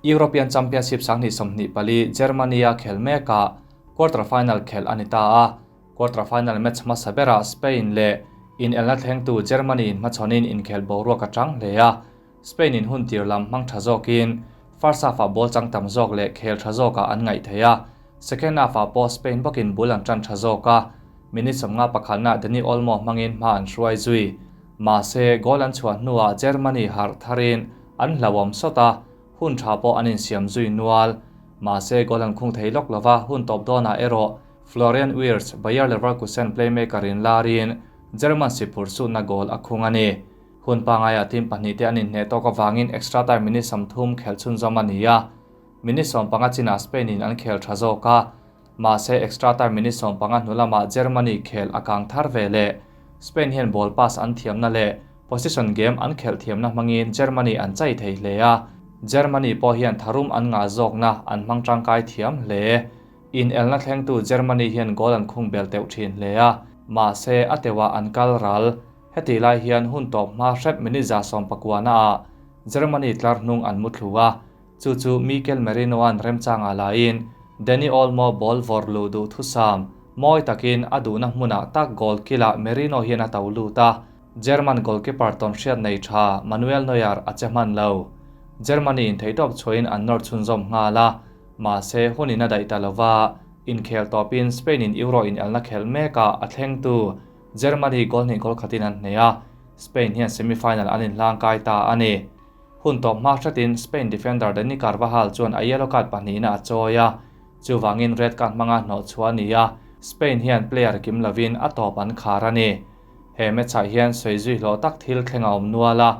European Championship 2024 Germany-a khel mekah quarter-final khelh a ni ta a. Quarter-final match hmasa berah Spain leh inelna thlengtu Germany inhmachhawnin inkhel boruak a chang hle a. Spain in hun tir lam hmang tha zawkin first half-ah ball chang tam zawk leh khel tha zawkah an ngaih thei a. Second half-ah pawh Spain bawkin bul an tan tha zawk a, minute 50 pakhatna Dani Olmo hmangin hma an hruai zui. Mahse, goal an chhuah hnuah Germany harh tharin an hlauhawm sawt a, hun tha pawh an insiam zui nual. Mahse, goal an khung thei lawk lova, hun tawp dawnah erawh Florian Wirtz, Bayer Leverkusen playmaker in larin German siphur sutna goal a khung a ni. Hun pangaiah team pahnihte an inhneh tawk avangin extra time minute 30 khelh chhunzawm a ni a. Minute 15 chinah Spain in an khel tha zawk a, mahse extra time minute 15 hnu lamah Germany khel a kang thar ve leh. Spain hian ball pass an thiamna leh position game an khelh thiamna hmangin Germany an chai thei hle a. Germany pawh hian tharum an ngah zawkna an hmang tangkai thiam hle. Inelna thlengtu Germany hian goal an khung bel teuh thin hle a, mahse a teuhah an kal ral. Heti lai hian hun tawp hma hrep minute 19 ah Germany tlar hnung an mu thlu a, chu chu Mikel Merino-a'n remchanga laiin Dani Olmo ball vawrh luh duh thusam mawi takin a duhna hmunah tak goal kilah Merino hian a to lut a, German goalkeeper tawnhriat nei tha Manuel Neuer a che hman lo. Germany in theihtawp chhuahin an nawr chhunzawm nghal a, mahse hunin a daih ta lova, inkhel tawpin Spain in Euro inelna khelh mekah a thlengtu Germany goal hnih goal khatin an hneh a, Spain hian semi-final an inhlangkai ta a ni. Hun tawp hma hretin Spain defender Dani Carvajal chuan a yellow card pahnihna a chawi a, chuvangin red card hmanga hnawh chhuah a ni a, Spain hian player kim lovin a tawp an khar a ni. He match-ah hian sawi zui hlawh tak thil thleng a awm nual a,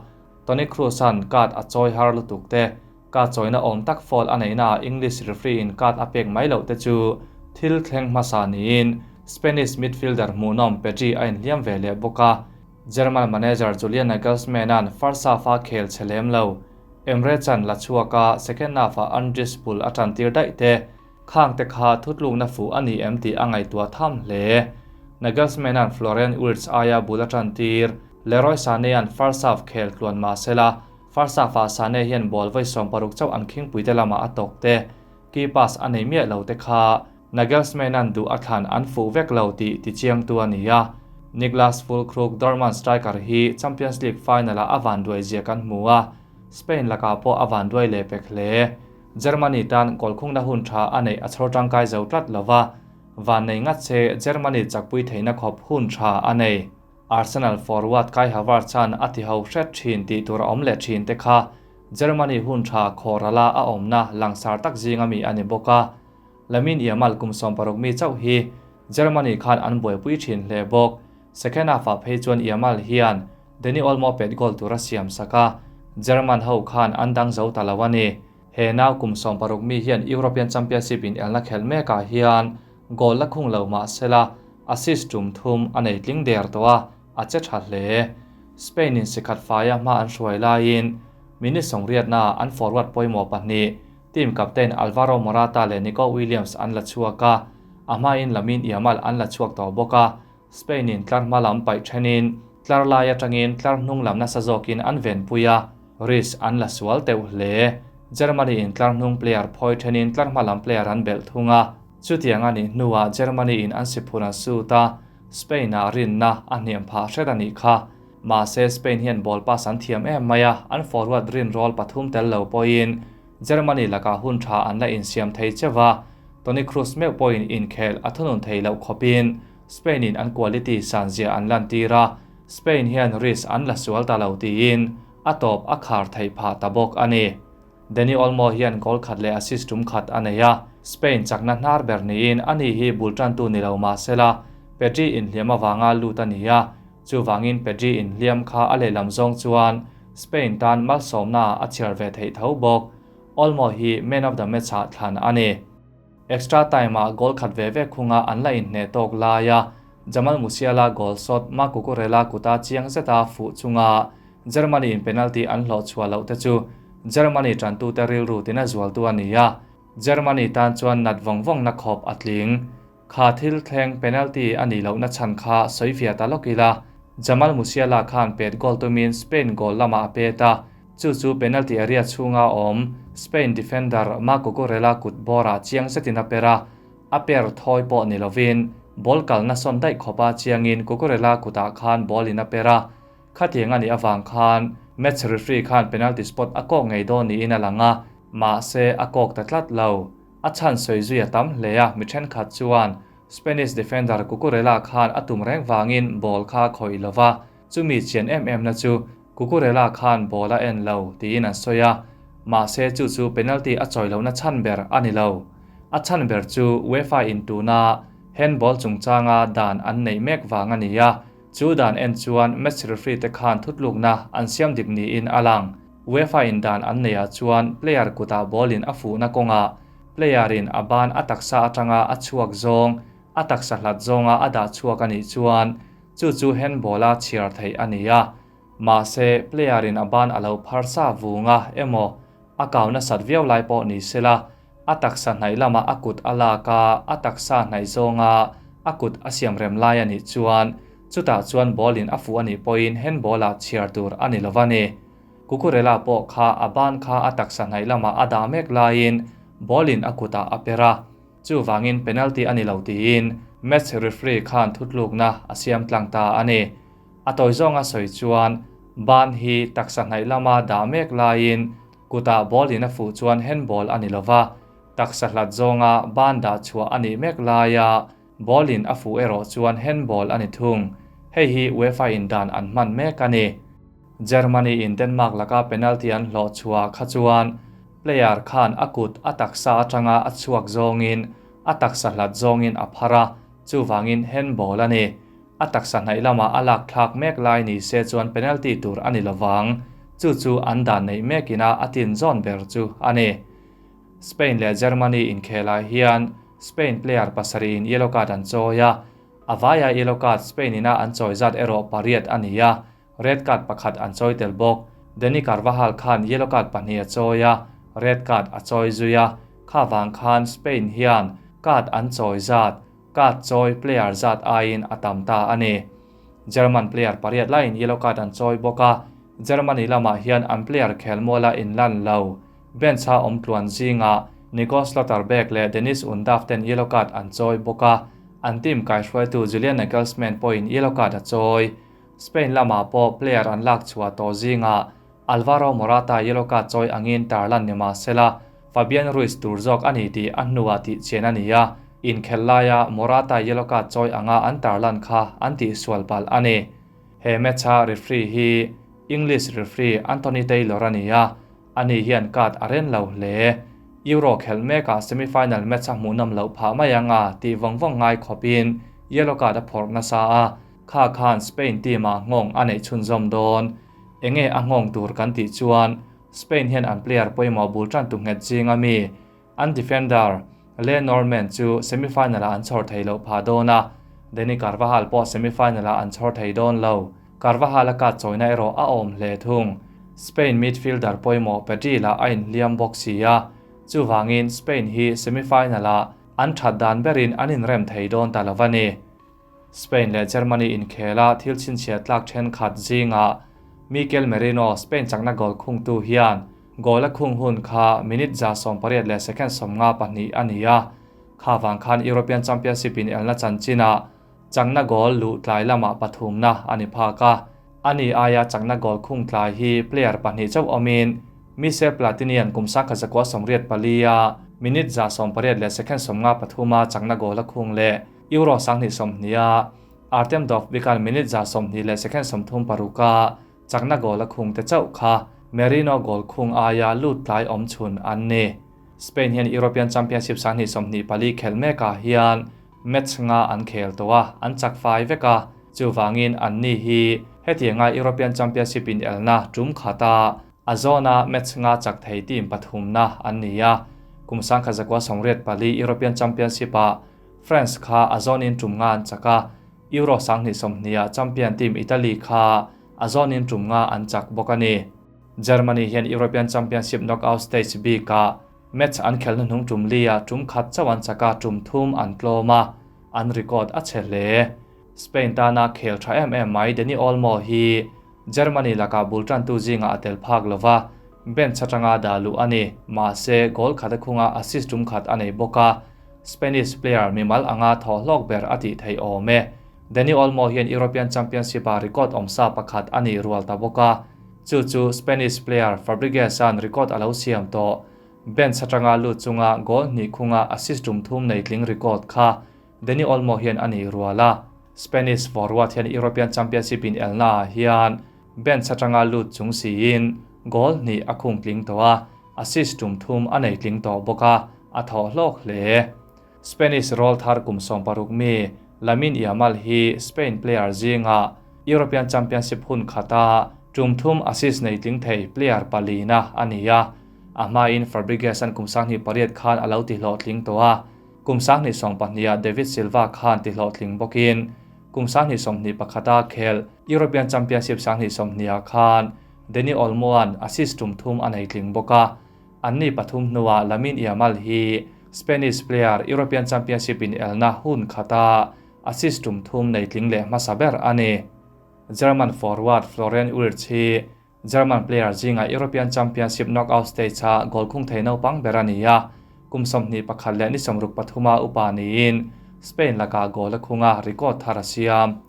Toni Kroos-a'n card a chawi har lutuk te, card chawina awm tak foul a neihnaah English referee-in card a pek mai loh te chu thil thleng hmasa niin Spanish midfielder hmuhnawm Pedri a inhliam ve leh bawk a. German manager Julian Nagelsmann-a'n first half-a khel che lem lo. Emre Can la chhuak a, second half-ah Andries bul a tan tir daih te. Khang te kha thutlukna fuh a ni em tih a ngaihtuah tham hle. Nagelsmann-a'n Florian Wirtz aia bul a tan tir. Leroy Sané-a'n first half khel tluan mah sela, first half-ah Sané hian ball vawi 60 chauh an khingpuite lamah a tawk te. Key pass a nei miah lo te kha Nagelsmann-a'n duh a thlan an fuh vek lo tih tichiangtu a ni a. Niklas Füllkrug, Dortmund striker hi Champions League final-ah a vanduai zia kan hmu a, Spain lakah pawh a vanduai leh pek hle. Germany tan goal khungna hun tha a neih a chhawr tangkai zo tlat lo va, van nei ngat se Germany chakpui theihna khawp hun tha a nei. Arsenal forward Kai Havertz-a'n a ti ho hret thin tih tur a awm leh thin te kha Germany hun tha khawrala a awmna langsar tak zinga mi a ni bawk a. Lamine Yamal kum 60 mi chauh hi Germany khan an buaipui thin hle bawk. Second half-ah phei chuan Yamal hian Dani Olmo pet goal tur a siam sak a, German ho khan an dang zo ta lo a ni. He nau kum 60 mi hian European Championship in elna khelh mekah hian goal la khung lo mah sela assist tum thum a nei tling der tawh a, a che tha hle. Spain in sikhat faia hma an hruai laiin minute 80 na an forward pawimawh pahnih team captain Alvaro Morata leh Nico Williams an la chhuak a, a hmain Lamine Yamal an la chhuak tawh bawk a. Spain in tlar hma lam paih thenin tlar lai atangin tlar hnung lam nasa zawkin an venpui a, risk an la sual teuh hle. Germany in tlar hnung player phawi thenin tlar hma lam player an belh thung a, chutiang a nih hnuah Germany in an siphur an suit a, Spain ah rinna a hniam phah hret a nih kha. Mahse Spain hian ball pass an thiam em mai a, an forward rin roll pathum tel lo pawhin Germany lakah hun tha an la insiam thei chewa, Toni Kroos meuh pawhin inkhel a thunun thei loh khawpin Spain in an quality san zia an lan tir a, Spain hian risk an la sual ta lo tiin a tawp a khar thei phah ta bawk a ni. Dani Olmo hian goal khat leh assist tum khat a nei a, Spain chakna hnar ber niin ani hi bul tantu ni lo mah sela Pedri inhliam awanga lut a ni a, chuvangin Pedri inhliam kha a lehlam zawng chuan Spain tan malsawmna a chhiar ve theih tho bawk. Olmo hi man of the match ah thlan a ni. Extra time ah goal khat ve ve khunga an la inhneh tawk lai a, Jamal Musiala goal shot Marc Cucurella kuta chiang zeta fuh chunga Germany in penalty an hlawh chhuah loh te chu Germany tantute rilru tina zualtu a ni a, Germany tan chuan nat vawng vawng na khawp a tling. Kha thil thleng penalty a nih lohna chhan kha sawi fiah ta lawk ila, Jamal Musiala khan pet goal tumin Spain goal lamah a pet a, chu chu penalty area chhunga awm Spain defender Marc Cucurella kut bawrah chiang zetin a per a, a per thawi pawh ni lovin ball kalna sawn daih khawpa chiangin Cucurella kutah khan ball in a per a. Khatiang a nih avang khan match referee khan penalty spot a kawk ngei dawn niin a lang a, mahse a kawk ta tlat lo. A chhan sawi zui a tam hle a, mi thenkhat chuan Spanish defender Cucurella khan a tum reng vangin ball kha a khawih lo va, chumi chian em em na chu Cucurella khan ball a en lo tiin an sawi a, mahse chu chu penalty a chawi lohna chhan ber a ni lo. A chhan ber chu UEFA in tuna handball chungchanga dan an neih mek vang a ni a, chu dan en chuan match referee te khan thutlukna an siam dik niin a lang. UEFA in dan an neih ah chuan player kutah ball in a fuhna kawngah player in a ban a taksa atanga a chhuak zawng, a taksa hlat zawnga a dah chhuak a nih chuan chu chu handball a chhiar theih a ni a. Mahse, player in a ban a lo phar sa vung a emaw a kau nasat viau lai pawh ni sela, a taksa hnaih lama a kut a lak a, a taksa hnaih zawnga a kut a siam rem lai a nih chuan chutah chuan ball in a fuh a nih pawhin handball ah chhiar tur a ni lova ni. Cucurella pawh kha a ban kha a taksa hnaih lamah a dah mek laiin ball in a kutah a per a, chuvangin penalty a ni lo tiin match referee khan thutlukna a siam tlang ta a ni. A tawi zawnga sawi chuan ban hi taksa hnaih lama dah mek laiin kutah ball in a fuh chuan handball a ni lova, taksa hlat zawnga ban dah chhuah a nih mek laia ball in a fuh erawh chuan handball a ni thung. Hei hi UEFA in dan an hman mek a ni. Germany in Denmark laka penalty an hlawh chhuah kha chuan player khan a kut a taksa atanga a chhuak zawngin a taksa hlat zawngin a phar a, chuvangin handball a ni. A taksa hnaih lamah a lak thlak mek lai ni se chuan penalty tur a ni lovang, chu chu an dan neih mek ina a tin zawn ber chu a ni. Spain leh Germany inkhelah hian Spain player pasarih in yellow card an chawi a, a vaia yellow card Spain ina an chawi zat erawh pariat a ni a, red card pakhat an chawi tel bawk. Dani Carvajal khan yellow card pahnih a chawi a, red card a chawi zui a, kha vang khan Spain hian card an chawi zat Card chawi player zat aiin a tam ta a ni. German player pariat laiin yellow card an chawi bawk a, Germany lamah hian an player khelmuala inlan lo. Bench-a awm tluan zingah Nico Schlotterbeck leh Deniz Undav ten yellow card an chawi bawk a, an team kaihruaitu Julian Nagelsmann pawhin yellow card a chawi. Spain lamah pawh player an lak chhuah tawh zingah Alvaro Morata yellow card chawi angin tarlan ni mah sela, Fabian Ruiz tur zawk a ni tih a hnuah tih chian a ni a, inkhel laia Morata yellow card chawi anga an tarlan kha an tihsual palh a ni. He match-a referee hi English referee Anthony Taylor a ni a, ani hian card a ren lo hle. Euro khelh mekah semi-final match a hmuhnawm loh phah mai anga tih vawng vawng ngai khawpin yellow card a phawrh nasa a, kha khan Spain team-ah nghawng a neih chhunzawm dawn. Enge a nghawng tur kan tih chuan Spain hian an player pawimawh bul tan tu nghet zing a mi, an defender Le Normand chu semi-final-ah an chhawr thei loh phah dawn a, Dani Carvajal pawh semi-final-ah an chhawr thei dawn lo. Carvajal a kat chawina erawh a awm hle thung. Spain midfielder pawimawh Pedri lah a inhliam bawk si a, chuvangin Spain hi semi-final-ah an that dan berin an inrem thei dawn ta lo a ni. Spain leh Germany inkhela thil chhinchhiah tlak thenkhat zingah Mikel Merino, Spain chakna goal khungtu hian goal a khung hun kha minute 118 leh second 52 a ni a. Kha vang khan European Championship in elna chanchinah chakna goal luh tlai lamah pathumna a ni phak a. Ani aia chakna goal khung tlai hi player pahnih chauh awmin Michel Platini-a'n kum 1984 a minute 118 leh second 53 a chakna goal a khung leh Euro 2020 a Artem Dovbyk-a'n minute 120 leh second 36 a chakna goal a khung te chauh kha Merino goal khung aia lut tlai awm chhun an ni. Spain hian European Championship 2024 khelh mekah hian match nga an khel tawh a, an chak fai vek a, chuvangin an ni hi hetianga European Championship in elna tum khata a zawna match nga chak thei team pathumna an ni a. Kum 1984 European Championship-ah France kha a zawnin tum nga an chak a, Euro 2020-ah champion team Italy kha a zawnin tum nga an chak bawk a ni. Germany hian European Championship knockout stage bikah match an khelna hnung tum li-ah tum khat chauh an chak a, tum thum an tlawm a, an record a chhe hle. Spain tana khel tha em em mai Dani Olmo hi Germany lakah bul tantu zingah a tel phak lo va, Bench atanga dah luh a ni. Mahse, goal khat a khung a, assist tum khat a nei bawk a. Spanish player mimal anga thaw hlawk ber a tih theih awm e. Dani Olmo hian European Championship-ah record awmsa pakhat a nih rual ta bawk a. Chu chu Spanish player Fabregas-a'n record a lo siam tawh. Bench atanga lut chunga goal hnih khunga assist tum thum nei tling record kha Dani Olmo hian a nih rual a. Spanish forward hian European Championship inelnaah hian bench atanga lut chung siin goal hnih a khung tling tawh a, assist tum thum a nei tling tawh bawk a, a thawh hlawk hle. Spanish rawl thar kum 16 mi Lamine Yamal hi Spain player zingah European Championship hun khata tum thum assist nei tling thei player palina a ni a, a hmain Fabregas an kum 28 khan a lo ti hlawh tling tawh a, kum 20 ah David Silva khan ti hlawh tling bawkin kum 2021 a khel European Championship 2020 ah khan Dani Olmo-a'n assist tum thum a nei tling bawk a, anni pathum hnuah Lamine Yamal hi Spanish player European Championship in elna hun khata assist tum thum nei tling leh hmasa ber a ni. German forward Florian Wirtz hi German player zinga European Championship knockout stage a goal khung thei naupang ber a ni a, kum 21 leh ni 63 a upa niin Spain laka goal a khunga record thar a siam.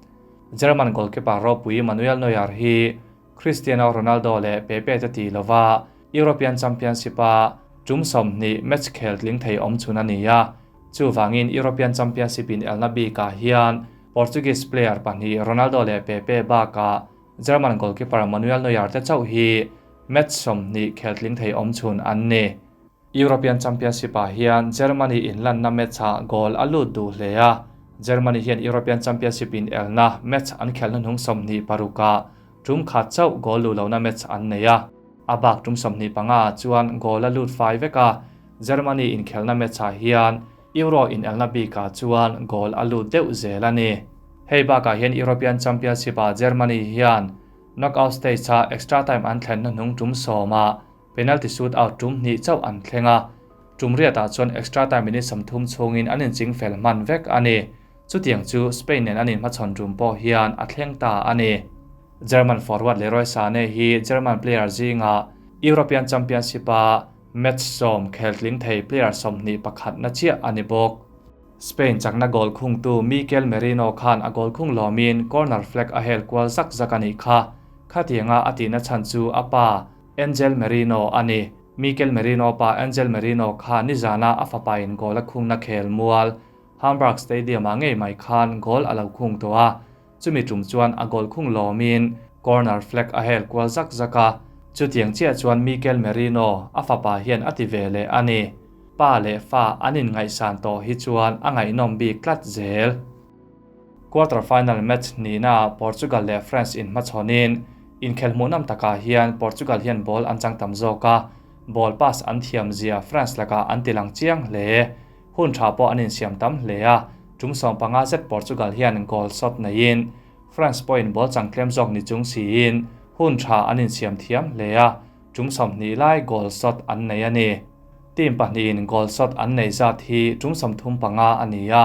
German goalkeeper ropui Manuel Neuer hi Cristiano Ronaldo leh Pepe te ti lova European Championship a tum 20 match khel tling thei awm chun a ni a, chuwangin European Championship in elna bikah hian Portuguese player pahnih Ronaldo leh Pepe bakah German goalkeeper Manuel Neuer te chauh hi match 20 khel tling thei awm chun an ni. European Championship ah hian Germany in lanna match ah goal a lut duh hle a, Germany hian European Championship in elna match an khelna hnung 26 ah tum khat chauh goal lu lona match an nei a, a bak tum 25 ah chuan goal a lut fai vek a, Germany in khelna match ah hian Euro in elna bikah chuan goal a lut deuh zel a ni. Hei bakah hian European Championship ah Germany hian knockout stage ah extra time an thlenna hnung tum 10 ah penalty shoot out tum hnih chauh an thleng a, tum riatah chuan extra time minute 30 chhungin an inching fel hman vek a ni. Chutiang chu Spain nen an inhmachhawn tum pawh hian a thleng ta a ni. German forward Leroy Sane hi German player zinga European Championship a match 10 khel tling thei player 21 na chiah a ni bawk. Spain chakna goal khungtu Mikel Merino khan a goal khung lomin corner flag a hel kual zak zak a nih kha. Khatianga a tihna chhan chu a pa Angel Merino a ni. Mikel Merino pa Angel Merino kha nizana a fapa in goal a khungna khel mual Hamburg Stadium a ngei mai khan goal a lo khung tawh a, chumi tum chuan a goal khung lomin corner flag a hel kual zak zak a, chutiang chiah chuan Mikel Merino a fapa hian a ti ve leh a ni. Pa leh fa an in ngaihsan tawh hi chuan a ngaihnawm bik tlat zel. Quarter final match nina Portugal leh France in hmachhawnin inkhel hmuhnawm takah hian Portugal hian ball an chang tam zawk a, ball pass an thiam zia France lakah an tilang chiang hle. Hun tha pawh an insiam tam hle a, tum 15 zet Portugal hian goal shot neiin France pawhin ball chang tlem zawk ni chung siin hun tha an insiam thiam hle a, tum 20 lai goal shot an nei a ni. Team pahnihin goal shot an nei zat hi tum 35 a ni a,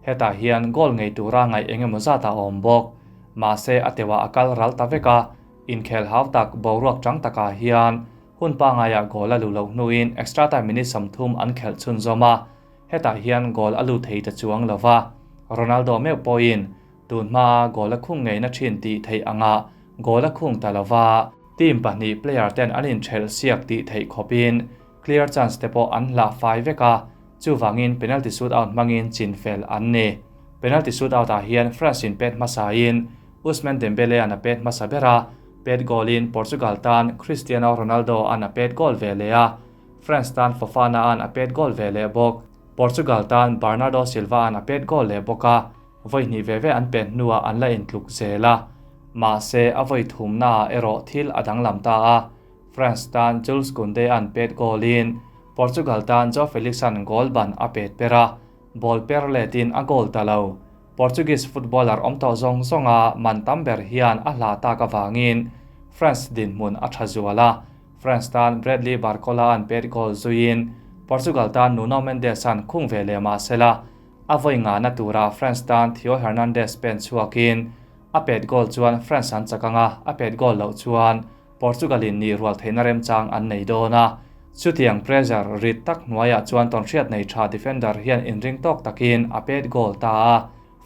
hetah hian goal ngei tura ngaih engemaw zat a awm bawk. Mahse a tewa a kal ral ta vek a, inkhel hau tak boruak tang takah hian hun pangaiah goal a lu lo hnuin extra time minute 30 an khelh chhun zawm a, hetah hian goal a lu thei ta chuang lova. Ronaldo meuh pawhin tun hma goal a khung ngei na thin tih theih anga goal a khung ta lova, team pahnih player ten an inthelh siak tih theih khawpin clear chance te pawh an hlah fai vek a, chuwangin penalty shoot out hmangin chin fel an ni. Penalty shoot out ah hian France in pet hmasain Ousmane Dembele an a pet hmasa ber a, pet goal in Portugal tan Cristiano Ronaldo an a pet goal ve leh a, France tan Fofana an a pet goal ve leh bawk. Portugal tan Bernardo Silva an a pet goal leh bawk a, voi hnih ve ve an pet hnuah an la intluk zel a. Mahse a voi thum na erawh thil a danglam ta a, France tan Jules Koundé an pet goal in Portugal tan João Felix an goal ban a pet per a, ball per letin a goal ta lo. Portuguese footballer awm tawh zawng zawnga man tam ber hian a hla tak awangin France dinhmun a tha zual a, France tan Bradley Barcola an pet goal zuiin Portugal tan Nuno Mendes an khung ve leh mahsela a voi nga na tura France tan Theo Hernandez pen chhuakin a pet goal chuan France an chakanga a pet goal lo chuan Portugal in nih rual theihna remchang an nei dawn a. Chutiang pressure rit tak hnuaiah chuan tawnhriat nei tha defender hian inring tawk takin a pet goal ta a,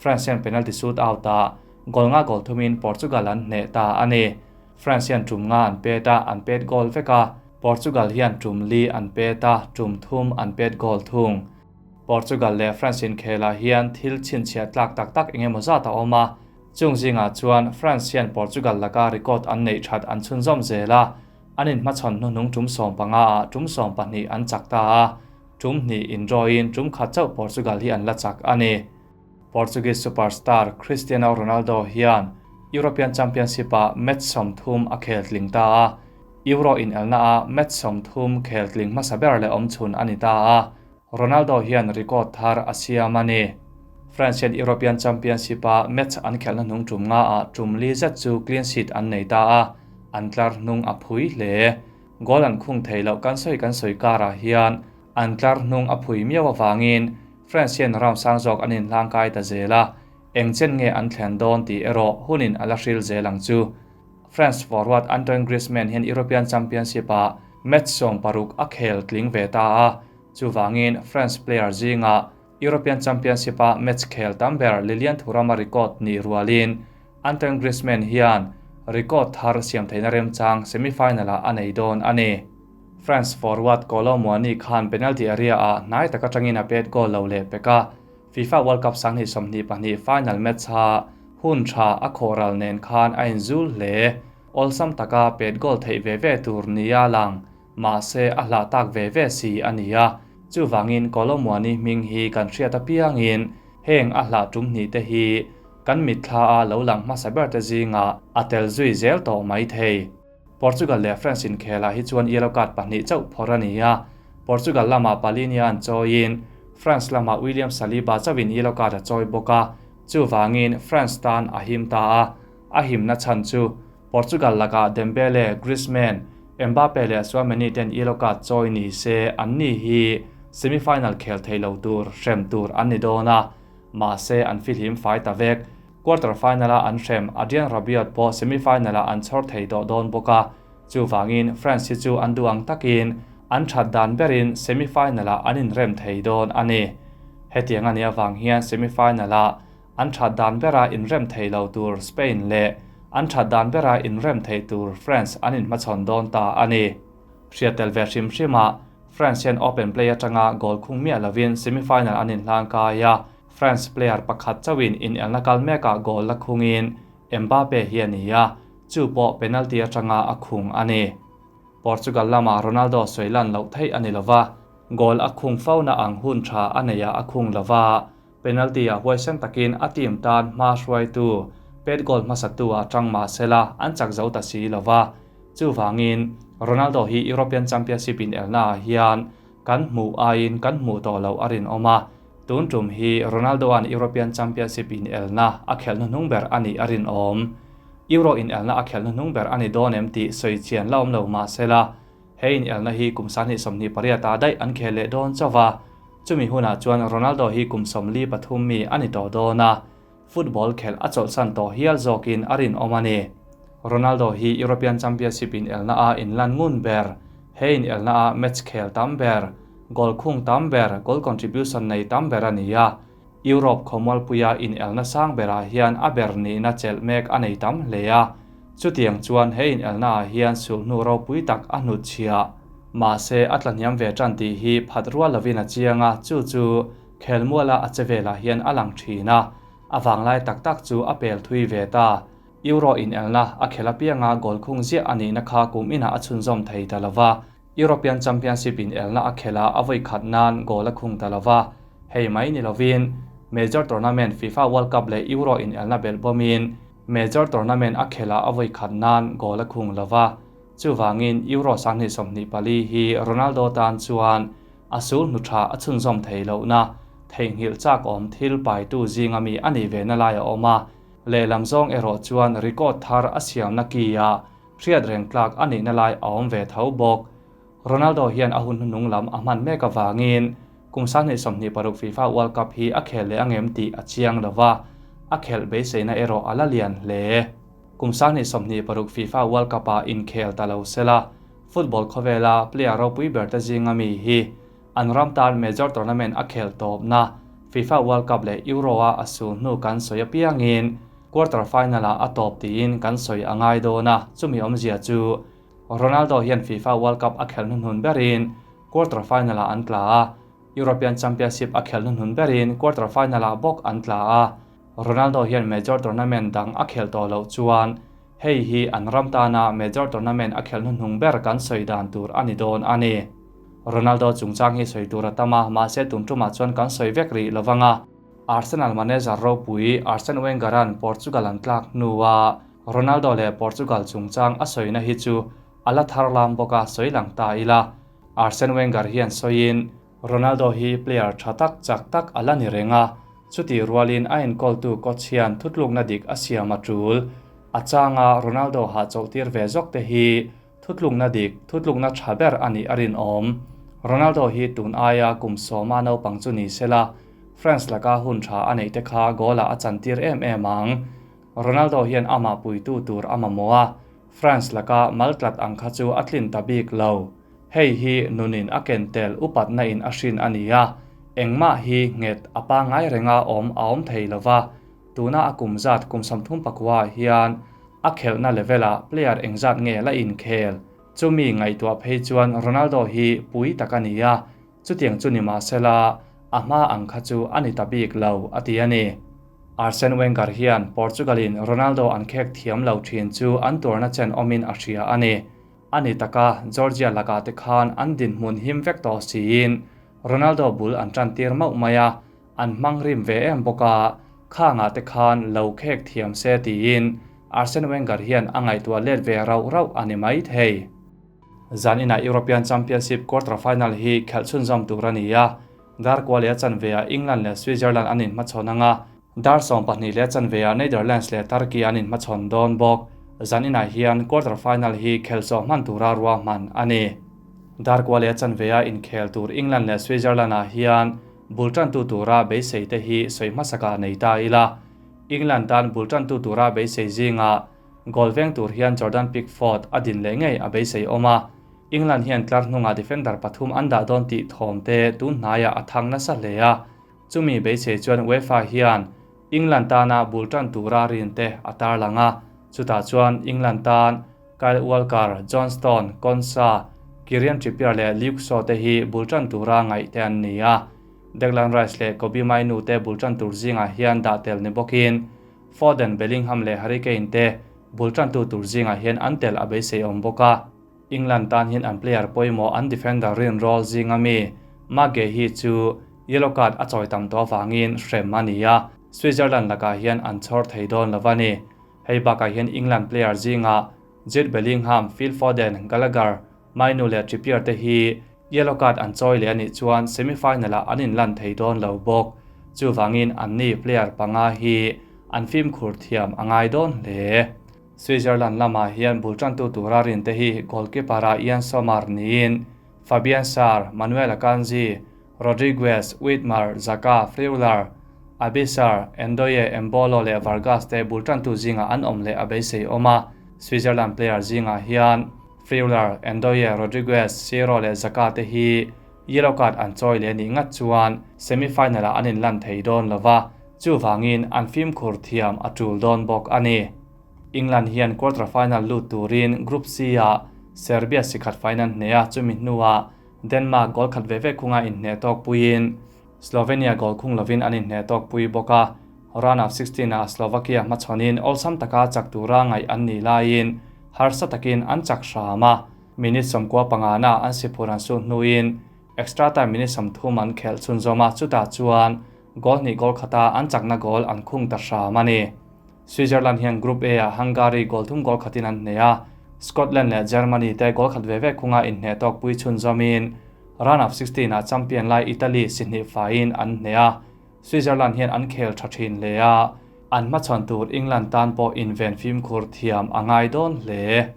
France hian penalty shoot out ah goal nga goal thumin Portugal an hneh ta a ni. France hian tum nga an pet a, an pet goal vek a, Portugal hian tum li an pet a, tum thum an pet goal thung. Portugal leh France inkhelah hian thil chhinchhiah tlak tak tak eng emaw zat a awm a, chung zingah chuan France hian Portugal laka record an neih that an chhunzawm zel a, an inhmachhawn hnuhnung tum 15 ah tum 12 an chak ta a, tum hnih indraw-in tum khat chauh Portugal hi an la chak a ni. Portuguese superstar Cristiano Ronaldo hian European Championship-ah match 30 a khel tling ta a, Euro inelnaah match 30 khel tling hmasa ber leh awmchhun a ni ta a, Ronaldo hian record thar a siam a ni. France hian European Championship-a match an khelhna hnung tum ngaah tum li zet chu clean sheet an nei ta a, an tlar hnung a phui hle. Goal an khung thei loh kan sawi kan sawi karah hian an tlar hnung a phui miau avangin France hian round sang zawk an inhlangkai ta zel a, eng chen nge an thlen dawn tih erawh hunin a la hril zel ang chu. France forward Antoine Griezmann hian European Championship-ah match 16 a khel tling ve ta a, chuvangin France player zingah European Championship-a match khel tam ber Lilian Thuram-a record nih rualin Antoine Griezmann hian record thar siam theihna remchang semi-final-ah a nei dawn a ni. France forward Kolo Muani khan penalty area-ah hnai tak atangin a pet goal lo leh pek a, FIFA World Cup 2022 final match-a hun tha a khawhral nen khan a inzul hle. Awlsam taka pet goal theih ve ve tur nia lang, mahse a hlah tak ve ve si a ni a. Chuvangin Kolo Muani hming hi kan hriat apiangin heng a hlah tum hnih te hi kan mitthla a lo lang hmasa ber te zingah a tel zui zel tawh mai thei. Portugal leh France inkhelah hi chuan yellow card pahnih chauh phawrh a ni a, Portugal lamah Palhinha an chawiin France lamah William Saliba chauhin yellow card a chawi bawk a, chuvangin France tan a him ta a, a himna chhan chu Portugal lakah Dembele, Griezmann, Mbappe leh Tchouameni ten yellow card chawi ni se an ni hi semi-final khel thei lo tur hrem tur an ni dawn a, mahse an fihlim fai ta vek. Quarter final-a an hrem Adrien Rabiot pawh semi-final-ah an chhawr thei tawh dawn bawk a, chuvangin France hi chu an duh ang takin an that dan berin semi-final-ah an inrem thei dawn a ni. Hetiang a nih avang hian semi-final-ah an that dan bera inrem thei lo tur Spain leh an that dan bera inrem thei tur France an inhmachhawn dawn ta a ni. Hriat tel ve hrim hrimah France hian open play atanga goal khung miah lovin semi-final an inhlangkai a, France player pakhat chauhin inelna kal mekah goal la khungin Mbappe hi a ni a, chu pawh penalty atanga a khung a ni. Portugal lamah Ronaldo sawi lan loh theih a ni lova, goal a khung fo na ang hun tha a neih ah a khung lova, penalty ah huaisen takin a team tan hma hruaitu pet goal hmasatu ah tang mah sela an chak zo ta si lova. Chuvangin Ronaldo hi European Championship inelna ah hian kan hmuh aiin kan hmuh tawh loh a rinawm a, tun tum hi Ronaldo-a'n European Championship inelna a khelh hnuhnung ber a nih a rinawm. Euro inelna a khelh hnuhnung ber a ni dawn em tih sawi chian la awm lo mah sela, he inelna hi kum 2028 ah daih an khel leh dawn chauh a, chumi hunah chuan Ronaldo hi kum 43 mi a ni tawh dawn a, football khelh a chawlhsan tawh hial zawkin a rinawm a ni. Ronaldo hi European Championship inelna a inlan ngun ber, he inelna a match khel tam ber, goal khung tam ber, goal contribution nei tam ber a ni a. Europe khawmualpuia inelna sang berah hian a ber nihna chelh mek a nei tam hle a. Chutiang chuan he inelna ah hian sulhnu ropui tak a hnutchhiah. Mahse a tlahniam ve tan tih hi phat rual lovin a chiang a, chu chu Khelmuala a che velah hian a lang thin a, a vanglai tak tak chu a pel thui ve ta. Euro inelna a khel apianga goal khung ziah a nihna kha kum inah a chhunzawm thei ta lova, European Championship inelna a khela a vawi khat nan goal a khung ta lova, hei mai ni lovin Major Tournament FIFA World Cup leh Euro inelna belh bawmin Major Tournament a khela a vawi khat nan goal a khung lova, chuvangin Euro 2024 hi Ronaldo tan chuan a sul hnu tha a chhunzawm thei lohna theihnghilh chak awm thil paitu zinga mi a nih ve na lai a awm a, lehlam zawng erawh chuan record thar a siamna ki a hriat reng tlak a nihna lai a awm ve tho bawk. Ronaldo hian a hun hnuhnung lam a hman mek avangin kum 2026 FIFA World Cup hi a khel leh angem tih a chiang lova, a khelh beiseina erawh a la lian hle. Kum 2026 FIFA World Cup-ah inkhel ta lo sela, football khawvela player ropui ber te zinga mi hi an ram tan major tournament a khel tawpna FIFA World Cup leh Euro-a a sul hnu kan sawi apiangin quarter final-ah a tawp tiin kan sawi a ngai dawn a, chumi awmzia chu Ronaldo hian FIFA World Cup a khelh hnuhnun berin quarter final-ah an tla a, European Championship a khelh hnuhnun berin quarter final-ah bawk an tla a, Ronaldo hian major tournament dang a khelh tawh loh chuan hei hi an ram tana major tournament a khelh hnuhnung ber kan sawi dan tur a ni dawn a ni. Ronaldo chungchang hi sawi tur a tam a, mahse tun tumah chuan kan sawi vek rih lo vang a. Arsenal manager ropui Arsene Wenger-a'n Portugal an tlak hnua Ronaldo leh Portugal chungchang a sawina hi chu a la thar lam bawk a, sawi lang ta ila. Arsene Wenger hian sawiin, Ronaldo hi player tha tak chak tak a la ni reng a, chutih rualin a enkawltu coach hian thutlukna dik a siam a tul. A changa Ronaldo hahchawlhtir ve zawk te hi thutlukna dik, thutlukna tha ber a nih a rinawm. Ronaldo hi tun aia kum sawma naupang chu ni sela, France laka hun tha a neih te kha goal-ah a chantir em em ang. Ronaldo hian amah puitu tur a mamawh a, France laka maltlat ang kha chu a tlin ta bik lo. Hei hi nunin a ken tel upatna in a hrin a ni a, engmah hi nghet a pangngai renga awm a awm thei lo va, tuna a kum zat kum 34 ah hian a khelhna level ah player engzat nge la inkhel? Chumi ngaihtuah phei chuan Ronaldo hi pui tak a ni a, Chutiang chu ni mahsela, a hma ang kha chu a ni ta bik lo, a ti a ni. Arsene Wenger hian Portugal-in Ronaldo an khek thiam lo thin chu an tuarna chen awmin a hria a ni. A ni taka, Georgia lakah te khan an dinhmun him vek tawh siin Ronaldo bul an tan tir mauh mai a, an hmang rim ve em bawk a, khangah te khan lo khek thiam se tiin Arsene Wenger hian a ngaihtuah let ve rauh rauh a ni maithei. Zan inah European Championship quarter final hi khelh chhunzawm tur a ni a, dar kua leh a chanveah England leh Switzerland an inhmachhawn ang a, dar 12 leh a chanveah Netherlands leh Turkey an inhmachhawn dawn bawk. Zan inah hian quarter final hi khelh zawh hman tura ruahman a ni. Dar kua leh a chanveah inkhel tur England leh Switzerland ah hian bul tantu tura beisei te hi sawi hmasakah nei ta ila. England tan bul tantu tura beisei zingah Goal veng tur hian Jordan Pickford a din leh ngei a beisei awm a, England hian tlar hnungah defender pathum an dah dawn tih thawm te tun hnaiah a thang nasa hle a, chumi beisei chuan UEFA hian England tana bul tan tura rin te a tarlang a, chutah chuan England tan Kyle Walker, John Stone, Konsa, Kieran Trippier leh Luke Shaw te hi bul tan tura ngaih te an ni a, Declan Rice leh Kobbie Mainoo te bul tan tur zingah hian dah tel ni bawkin Foden, Bellingham leh Harry Kane te bul tantu tur zingah hian an tel a beisei awm bawk a. England tan hian an player pawimawh an defender rinrawl zinga mi Marc Guehi chu yellow card a chawi tam tawh avangin hrem a ni a, Switzerland lakah hian an chhawr thei dawn lo a ni. Hei bakah hian England player zingah Jude Bellingham, Phil Foden, Gallagher, Mainoo leh Trippier te hi yellow card an chawi leh a nih chuan semi-final-ah an inlan thei dawn lo bawk. Chuvangin anni player panga hi an fimkhur thiam a ngai dawn hle. Switzerland lamah hian bul tantu tura rinte hi goalkeeper-ah Yann Sommer niin Fabian Schär, Manuel Akanji, Rodriguez, Widmer, Xhaka, Freuler, Abisar, Ndoye, Embolo leh Vargas te bul tantu zingah an awm leh a beisei awm a. Switzerland player zingah hian Freuler, Ndoye, Rodriguez, Ciro leh Xhaka te hi yellow card an chawi leh nih ngat chuan semi-final-ah an inlan thei dawn lo va, chuvangin an fimkhur thiam a tul dawn bawk a ni. England hian quarter final lut turin Group C-ah Serbia sikhat faiin an hneh a, chumi hnuah Denmark goal khat ve ve khunga inhneh tawk puiin Slovenia goal khung lovin an inhneh tawk pui bawk a. Round of 16 ah Slovakia hmachhawnin awlsam taka chak tura ngaih an nih laiin harsa takin an chak hram a. Minute 95 na an siphur an suh hnuin extra time minute 30 an khelh chhunzawm a, chutah chuan goal hnih goal khata an chakna goal an khung ta hram a ni. Switzerland hian Group A ah Hungary goal thum goal khatin an hneh a, Scotland leh Germany te goal khat ve ve khunga inhneh tawk pui chhunzawmin round of 16 ah champion lai Italy si hnih faiin an hneh a. Switzerland hian an khel tha thin hle a, an hmachhawn tur England tan pawh inven fimkhur thiam a ngai dawn hle.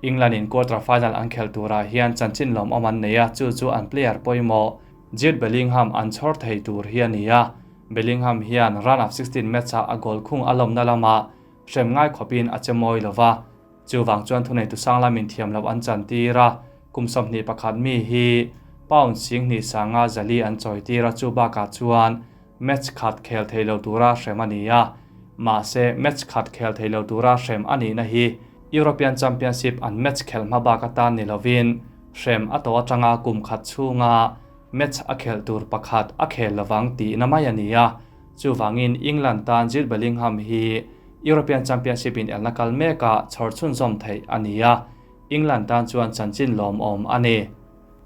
England in quarter final an khel turah hian chanchin lawmawm an nei a, chu chu an player pawimawh Jude Bellingham an chhawr thei tur hi a ni a. Bellingham hian round of 16 match ah a goal khung a lawmna lamah hrem ngai khawpin a che mawi lo va. Chuvang chuan thuneitu sang lamin thiam loh an chantir a, kum 21 mi hi pound 25,400 an chawitir a, chu bakah chuan match khat khel thei lo tura hrem a ni a. Mahse, match khat khel thei lo tura hrem a nihna hi European Championship an match khelh hma bak atan ni lovin hrem a tawh atanga kum khat chhunga match a khelh tur pakhat a khel lovang tihna mai a ni a. Chuvangin England tan Jude Bellingham hi European Championship in elna kal mekah chhawr chhunzawm theih a ni a, England tan chuan chanchin lawmawm a ni.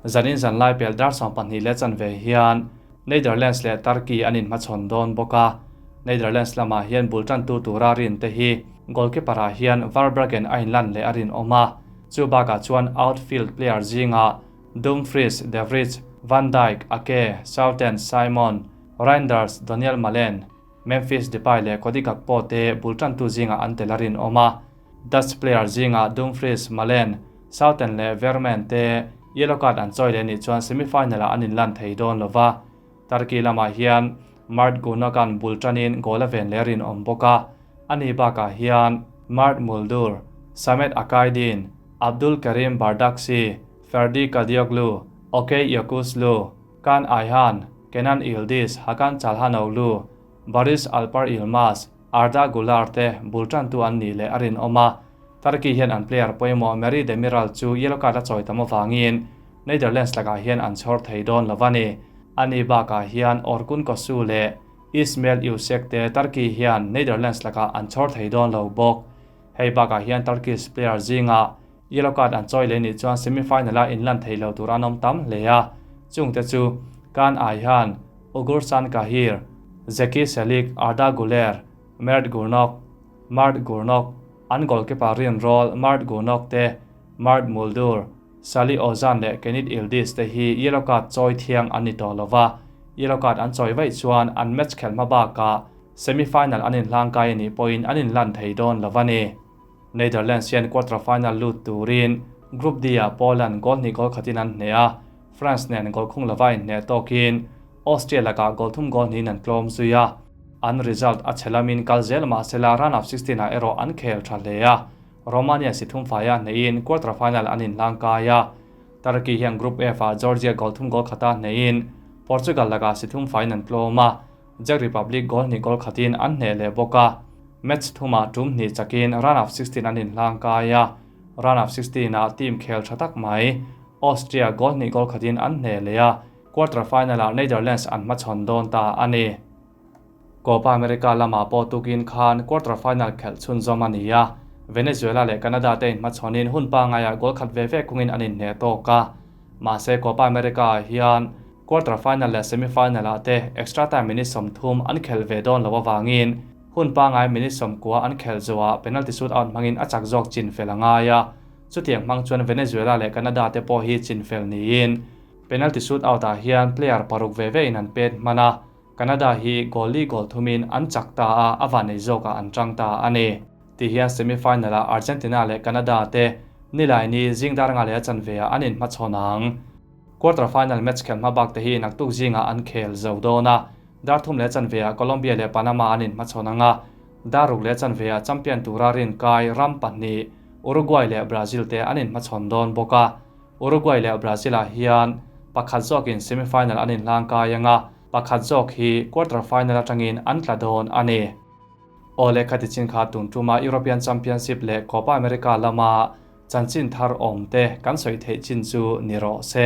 Zanin zanlai pel dar 12 leh chanve hian Netherlands leh Turkey an inhmachhawn dawn bawk a, Netherlands lamah hian bul tantu tura rin te hi goalkeeper ah hian Verbruggen a inlan leh a rinawm a, chu bakah chuan outfield player zingah Dumfries, De Vrij, Van Dijk, Ake, Schouten, Simon, Reijnders, Donyell Malen, Memphis Depay leh Cody Gakpo te bul tantu zingah an tel a rinawm a. Dutch player zingah Dumfries, Malen, Schouten leh Veerman te yellow card an chawi leh nih chuan semi-final-ah an inlan thei dawn lo va. Turkey lamah hian Mert Gunok-a'n bul tanin goal a ven leh a rinawm bawk a. Ani bakah hian Mert Muldur, Samet Akaydin, Abdulkerim Bardakci, Ferdi Kadioglu, Okay Yokuslu, Kaan Ayhan, Kenan Yildiz, Hakan Calhanoglu, Barış Alper Yilmaz, Arda Guler te bul tantu an nih leh a rinawm a. Turkey hian an player pawimawh Merih Demiral chu yellow card a chawi tam avangin Netherlands lakah hian an chhawr thei dawn lo a ni. Ani bakah hian Orkun Kosu leh Ismail Yüksek te Turkey hian Netherlands lakah an chhawr thei dawn lo bawk. Hei bakah hian Turkish player zingah Yellow card an chawi leh nih chuan semi-final-a inlan thei lo tur an awm tam hle a, chungte chu Kaan Ayhan, Ugursan Cahir, Zeki Celik, Arda Guler, Mert Gurnok, Mert Gurnok, an goalkeeper rinrawl Mert Gunok te, Mert Muldur, Salih Ozan leh Kenit Yildiz te hi yellow card chawi thiang an ni tawh lo va, yellow card an chawi vaih chuan an match khelh hma bakah semi-final an inhlangkai a nih pawhin an inlan thei dawn lo a ni. Netherlands hian quarter-final lut turin Group D-ah Poland goal hnih goal khatin an hneh a, France nen goal khung lova inhneh tawkin Austria lakah goal thum goal hnihin an tlawm zui a. An result a chhe lamin kal zel mahsela round of 16-ah erawh an khel tha hle a, Romania si thum faia hnehin quarter-final an inhlang kai a. Turkey hian Group F-ah Georgia goal thum goal khata hnehin Portugal lakah si thum faiin an tlawm a, Czech Republic goal hnih goal khatin an hneh leh bawk a, match thumah tum hnih chakin round of 16 an inhlang kai a, round of 16 ah team khel tha tak mai Austria goal hnih goal khatin an hneh leh a, quarter final ah Netherlands an hmachhawn dawn ta a ni. Copa America lamah pawh tukin khan quarter final khelh chhunzawm a ni a, Venezuela leh Canada te inhmachhawnin hun pangaiah goal khat ve ve kungin an inhneh tawk a, mahse Copa America ah hian Quarter final leh semi final ah te extra time minute 30 an khelh ve dawn loh avangin hun pangai minute 90 an khelh zawhah penalty shoot out hmangin a chak zawk chin fel a ngai a. Chutiang hmang chuan Venezuela leh Canada te pawh hi chin fel niin penalty shoot out ah hian player paruk ve ve in an pet hman a, Canada hi goal li goal thumin an chak ta a, a vanei zawkah an tang ta a ni. Ti hian semi final ah Argentina leh Canada te Nilaini zing dar nga leh a chanve ah an inhmachhawn ang. Quarter final match khelh hma bak te hi naktuk zingah an khel zo dawn a, dar thum leh chanve ah Colombia leh Panama an inhmachhawn ang a, dar ruk leh chanve ah champion tura rinkai ram pahnih Uruguay leh Brazil te an inhmachhawn dawn bawk a. Uruguay leh Brazil ah hian pakhat zawkin semi final an inhlangkai ang a, pakhat zawk hi quarter final atangin an tla dawn a ni. Aw leh khati chin kha tun tuma European Championship leh Copa America lama chanchin thar awm te kan sawi theih chin chu ni rawh se.